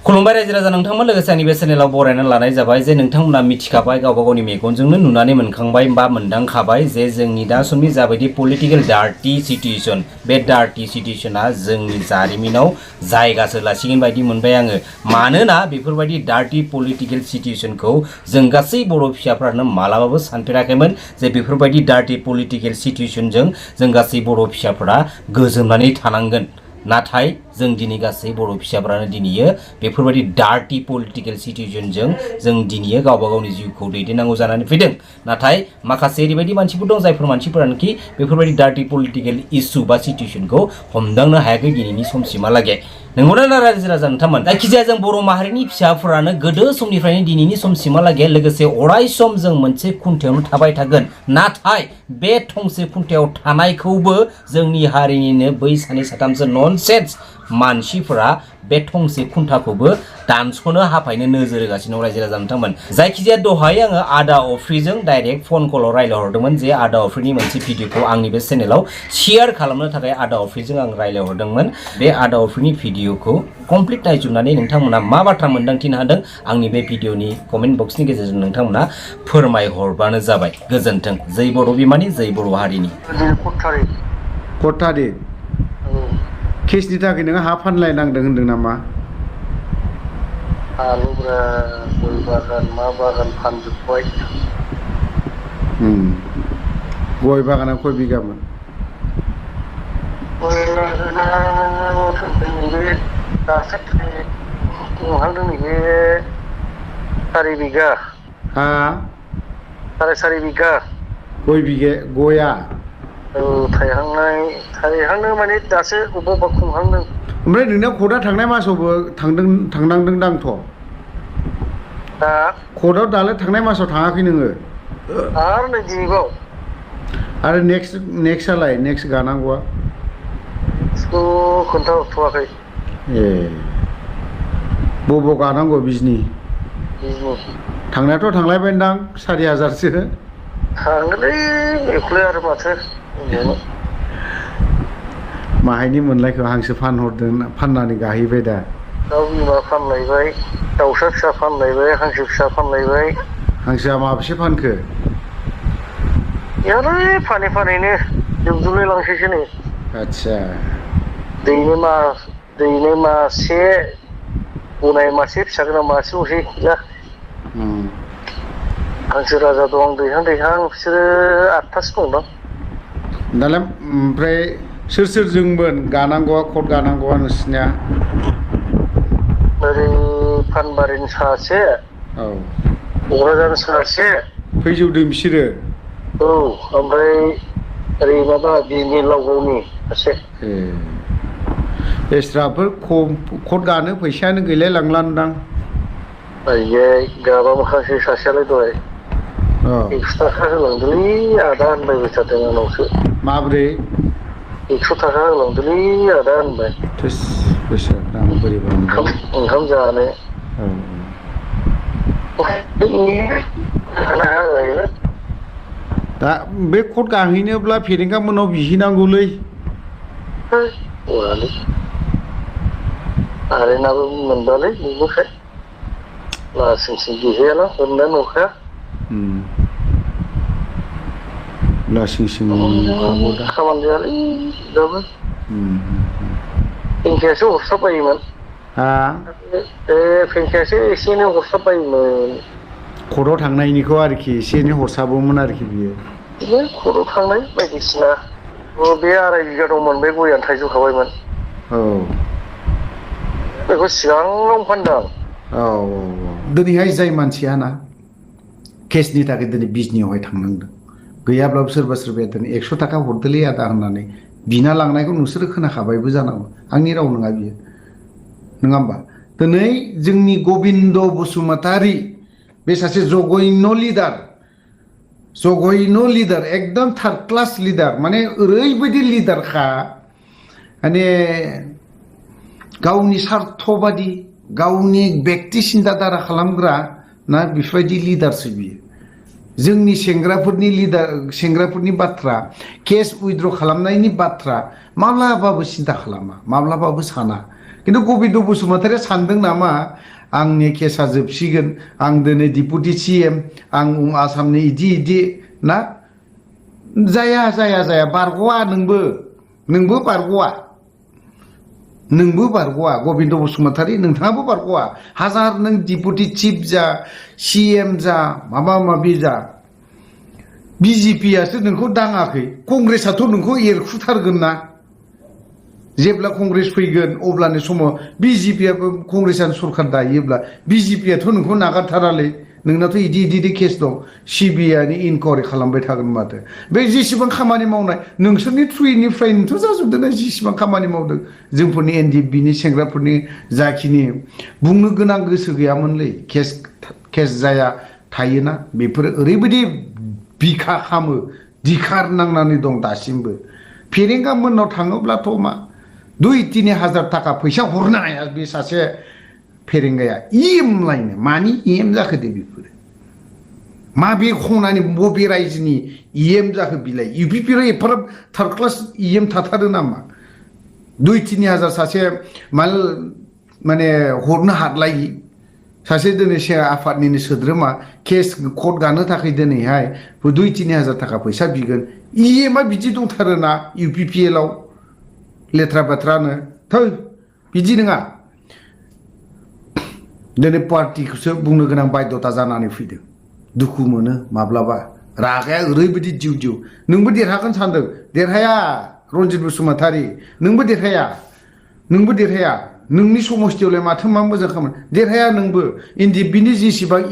खुलुमबाय रायजो राजा नोंथांमोन लोगोसे आंनि बे चेनेलाव बरायनानै लानाय जाबाय जे नोंथांमोना मिथिखाबाय गावबा गावनि मेगनजोंनो नुनानै मोनखांबाय बा मोनदांखाबाय जे जोंनि दा समनि जाबायदि पलिटिकेल डार्टी सिचुएशन बे डार्टी सिचुएशना जोंनि जारिमिनाव जायगासो लासिगोन बायदि मोनबाय आङो मानोना बेफोरबायदि डार्टी पलिटिकेल सिचुएशनखौ जों गासै बर' फिसाफ्रानो मालाबाबो सानफेराखैमोन जे बेफोरबायदि डार्टी पलिटिकेल सिचुएशनजों जों गासै बर' फिसाफोरा गोजोमनानै थानांगोन नाथाय जों दिनै गासै बर' फिसाफ्रानो दिनैयो बेफोरबायदि डार्टी पलिटिकेल सिचुएशनजों जों दिनैयो गावबा गावनि जिउखौ दैदेननांगौ जानानै फैदों नाथाय माखासे ओरैबायदि मानसिफोर दं जायफोर मानसिफोरानोखि बेफोरबायदि डार्टी पलिटिकेल इस्यु बा सिचुएशनखौ हमदांनो हायाखै दिनैनि समसिमहालागै नंगौना रायजो राजा नोंथांमोन जायखिजाया जों बर' माहारिनि फिसाफोरानो गोदो समनिफ्रायनो दिनैनि समसिमहालागै लोगोसे अराय सम जों मोनसे खुन्थायावनो थाबाय थागोन नाथाय बे थंसे खुन्थायाव थानायखौबो जोंनि हारिनिनो बै सानै साथामसो ननसेन्स मानसिफोरा बे थंसे खुन्थाखौबो दानस'नो हाफायनो नोजोर होगासिनो रायजो राजा नोंथांमोन जायखिजाया दहाय आङो आदा अफ्रिजों डाइरेक्ट फन कलाव रायलायहरदोंमोन जे आदा अफ्रिनि मोनसे भिडिअखौ आंनि बे चेनेलाव शेयार खालामनो थाखाय आदा अफ्रिजों आं रायलायहरदोंमोन बे आदा अफ्रिनि भिडिअखौ कमप्लिट नायजोबनानै नोंथांमोना मा बाथ्रा मोन्दांथिनो हादों आंनि बे भिडिअनि कमेन्ट बक्सनि गेजेरजों नोंथांमोना फोरमायहरबानो जाबाय गोजोन्थों जै बर' बिमानि जै बर' हारिनि कटारि केसनि थाखाय नोङो हा फानलायनांदों होनदों नामा आलुब्रा गय बागान मा बागान फानजोब्बाय गय बागाना खय बिगामोन गय बागाना नैबे दासो खुंहांदों नैबे 4 बिगा हा 4.5 बिगा गय बिगे गया थायहांनो माने दासो अबेबा खुंहांदों ओमफ्राय नोंना कर्टआ थांनाय मासावबो थांनांदों दांथ' दा कर्टआव दालाय थांनाय मासाव थाङाखै नोङो आरो नै दिनैबाव आरो नेक्स्टआलाय नेक्स्ट गानांगौआ बेखौ खोन्थाहरथ'वाखै ए बबाव गानांगौ बिजनि थांनायाथ' थांलायबायदां 4,000सो थाङोलै बेखौलाय आरो माथो माहायनि मोनलायखौ हांसो फाननानै गाहैबाय दा दाउ बिमा फानलायबाय दाउसा फिसा फानलायबाय हांसो फिसा फानलायबाय हांसोआ माबेसे फानखो यालै फानैनो जोबजोबलाय लांसैसो नै आदसा दैनो मासे गनाय मासे फिसा गोनां मासेल'सै गैया हांसो राजा दं दैहां बिसोरो 8थासो दंदां दालाय ओमफ्राय सोर जोंमोन गानांगौआ कर्ट गानांगौआ नोंसिनिया ओरै फानबारिनि सासे औ क'क्राझारनि सासे फैजौदों बिसोरो औ ओमफ्राय ओरै माबा बिनि लावगावनि सासे एस्राफोर कर्ट गानो फैसायानो गैलाय लांलानदां आयै गाबा माखासे सासेयालाय दहाय 100 थाखा होलांदोलै आदा होनबाय थादों आंनावसो माब्रै 100 थाखा होलांदोलै आदा होनबाय ओंखाम जानो दा बे कर्ट गाहैनोब्ला फेरेंगा मोनाव बिहैनांगौलै आरेनाबो मोनबालै बेनिखाय लासिंसिं गैहैयाना मोनना नंखाया लासिंसिं खामानि जायालै दाबो फेंखायासो हरस्लाबबायोमोन फेंखायासो एसे एनै हरस्लाबबायोमोन कर्टआव थांनायनिखौ आरोखि एसे एनै हरसाबोमोन आरोखि बियो बिदिनो कर्टआव थांनाय बायदिसिना बे 2.5 बिगा दंमोन बे गयानो थाइजोबखाबायमोन औ बेखौ सिगाङावनो फानदों औ दिनैहाय जाय मानसिया ना केसनि थाखाय दिनै बिजनियावहाय थांनांदों गैयाब्लाबो सोरबा सोरबाया दिनै 100 थाखा हरदोलै आदा होननानै बिना लांनायखौ नोंसोरो खोनाखाबायबो जानांगौ आंनि राव नङा बियो नङा होमबा दिनै जोंनि गबिन्द बसुमतारी बे सासे जघन्य लिडार एकदम 3rd क्लास लिडार माने ओरैबायदि लिडारखा माने गावनि सार्थबादि गावनि बेक्ति सिन्ताधारा खालामग्रा ना बेफोरबायदि लिडारसो बियो जोंनि सेंग्राफोरनि बाथ्रा केस उइथड्र खालामनायनि बाथ्रा माब्लाबाबो सिन्ता खालामा माब्लाबाबो साना खिन्थु गबिन्द बसुमतारिया सानदों नामा आंनि केसा जोबसिगोन आं दिनै डिपुटि CM आं आसामनि इदि ना जाया बारग'आ नोंबो बारग'आ गबिन्द बसुमतारि नोंथाङाबो बारग'आ हाजार नों डिपुटि चिफ जा CM जा माबा माबि जा BJPयासो नोंखौ दाङाखै कंग्रेसआथ' नोंखौ एरखुथारगोन ना जेब्ला कंग्रेस फैगोन अब्लानि समाव BJPयाबो कंग्रेसआनो सरखार दायोब्ला BJPयाथ' नोंखौ नागारथारालै नोंनाथ' इदि केस दं CBIनि इनकुवारि खालामबाय थागोन माथो बे जेसेबां खामानि मावनाय नोंसोरनि थ्रुनिफ्रायनोथ' जाजोबदों ना जेसेबां खामानि मावदों जोंफोरनि NDPनि सेंग्राफोरनि जाखिनि बुंनो गोनां गोसो गैयामोनलै केस जाया थायोना बेफोर ओरैबायदि बिखा खामो दिखार नांनानै दं दासिमबो फेरेंगा मोननाव थाङोब्लाथ' मा 2-3 हाजार थाखा फैसा हरनो हाया बे सासे फेरेंगाया लायनो मानि जाखो दे बेफोरो माबे खनानि बबे रायजोनि जाखो बिलाय UPPयाव एफाराब थार्ड क्लास थाथारो नामा 2-3 हाजार सासे माने हरनो हादलायि सासे दिनै आफादनिनो सोद्रोमा केस कर्ट गानो थाखाय दिनैहाय 2-3 हाजार थाखा फैसा बिगोन आ बिदि दंथारोना UPPLआव लेथ्रा बाथ्रानो थै बिदि नङा दिनै पार्टिखौसो बुंनो गोनां बाध्यता जानानै फैदों दुखु मोनो माब्लाबा रागाया ओरैबायदि जिउ नोंबो देरहागोन सानदों देरहाया रन्जित बसुमतारि नोंबो देरहाया नोंनि समस्थियावलाय माथो मा मोजां खामानि देरहाया नोंबो NDPनि जेसेबां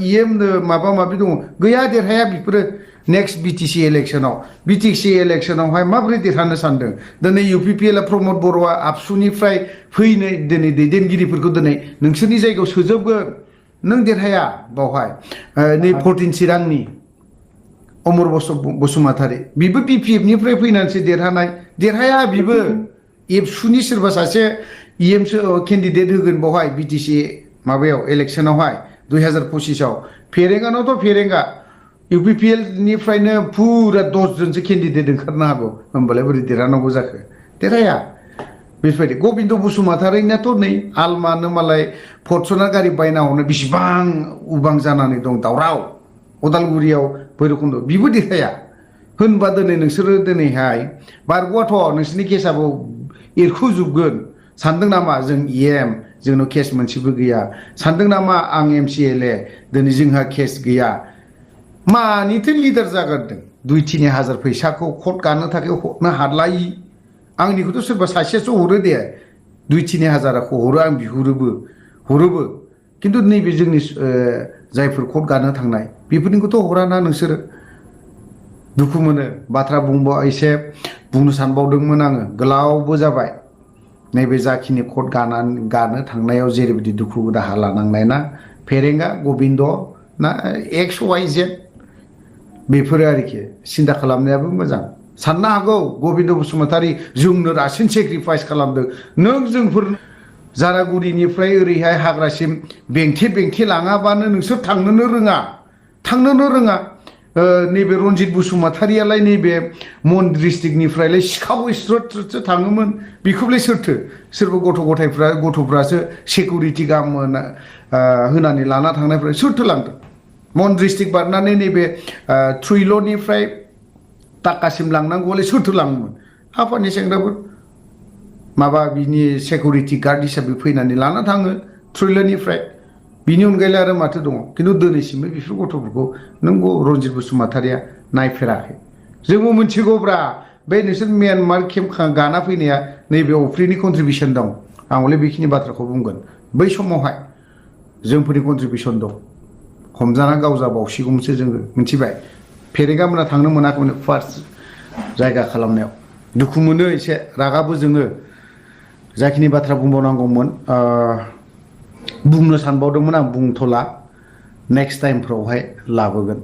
माबा माबि दङ गैया देरहाया बेफोरो नेक्स्ट BTC इलेक्सनावहाय माबोरै देरहानो सानदों दिनै UPPLआ प्रमद बर'आ आबसुनिफ्राय फैनाय दिनै दैदेनगिरिफोरखौ दिनै नोंसोरनि जायगायाव सोजोबगोन नों देरहाया बावहाय नै 14 चिरांनि अमर बसुमतारि बिबो BPFनिफ्राय फैनानैसो देरहाया बिबो एबसुनि सोरबा सासे केन्डिडेट होगोन बावहाय BTC माबायाव इलेक्सनावहाय 2025आव फेरेंगानावथ' फेरेंगा UPPLनिफ्रायनो फुरा 10 जनसो केन्डिडेट ओंखारनो हागौ होमबालाय बोरै देरहानांगौ जाखो देरहाया बेफोरबायदि गबिन्द बसुमतारिनाथ' नै आलमानो मालाय फर्सुनार गारि बायना हरनो बेसेबां उबां जानानै दं दावराव उदालगुरियाव भैरबकुन्द बिबो देरहाया होनबा दिनै नोंसोरो दिनैहाय बारग'आथ' नोंसोरनि केसाबो एरखुजोबगोन सानदों नामा जों जोंनाव केस मोनसेबो गैया सानदों नामा आं MCLA दिनै जोंहा केस गैया मानिथो लिडार जागोरदों 2-3 हाजार फैसाखौ कर्ट गानो थाखाय हरनो हादलायि आंनिखौथ' सोरबा सासेयासो हरो दे 2-3 हाजारखौ हरो आं हरोबो खिन्थु नैबे जोंनि जायफोर कर्ट गानो थांनाय बेफोरनिखौथ' हराना नोंसोरो दुखु मोनो बाथ्रा एसे बुंनो सानबावदोंमोन आङो गोलावबो जाबाय नैबे जाखिनि कर्ट गानो थांनायाव जेरैबायदि दुखु दाहा लानांनाय ना फेरेंगा गबिन्द ना XYZ बेफोरो आरोखि सिन्था खालामनायाबो मोजां साननो हागौ गबिन्द बसुमतारि जोंनो रासिन सेक्रिफाइस खालामदों नों जोंफोर जारागुरिनिफ्राय ओरैहाय हाग्रासिम बेंथे लाङाबानो नोंसोर थांनोनो रोङा नैबे रन्जित बसुमतारियालाय नैबे मन डिस्ट्रिक्टनिफ्रायलाय सिखावै स्रोद थाङोमोन बेखौलाय सोरबा गथ'फ्रासो सिकिउरिटि गाहाम होनानै लाना थांनायफ्रा सोरथो लांदों मन डिस्ट्रिक्ट बारनानै नैबे थ्रुइलनिफ्राय टाकासिम लांनांगौलाय सोरथो लाङोमोन आफादनि सेंग्राफोर माबा बिनि सिकिउरिटि गार्ड हिसाबै फैनानै लाना थाङो थ्रुइलनिफ्राय बिनि अनगायैलाय आरो माथो दङ खिन्थु दिनैसिमबो बेफोर गथ'फोरखौ नों रन्जित बसुमतारिया नायफेराखै जोंबो मिथिगौब्रा बे नोंसोर म्यानमार केम्प गाना फैनाया नैबे अफ्रिनि कन्ट्रिबिउसन दं आं हले बेखिनि बाथ्राखौ बुंगोन बै समावहाय जोंफोरनि कन्ट्रिबिउसन दं हमजाना गावजा बावसिगौमोनसो जोङो मिथिबाय फेरेंगा मोना थांनो मोनाखैमोन फार्स्ट जायगा खालामनायाव दुखु मोनो एसे रागाबो जोङो जाखिनि बाथ्रा बुंबावनांगौमोन बुंनो सानबावदोंमोन आं बुंथ'ला नेक्स्ट टाइमफ्रावहाय लाबोगोन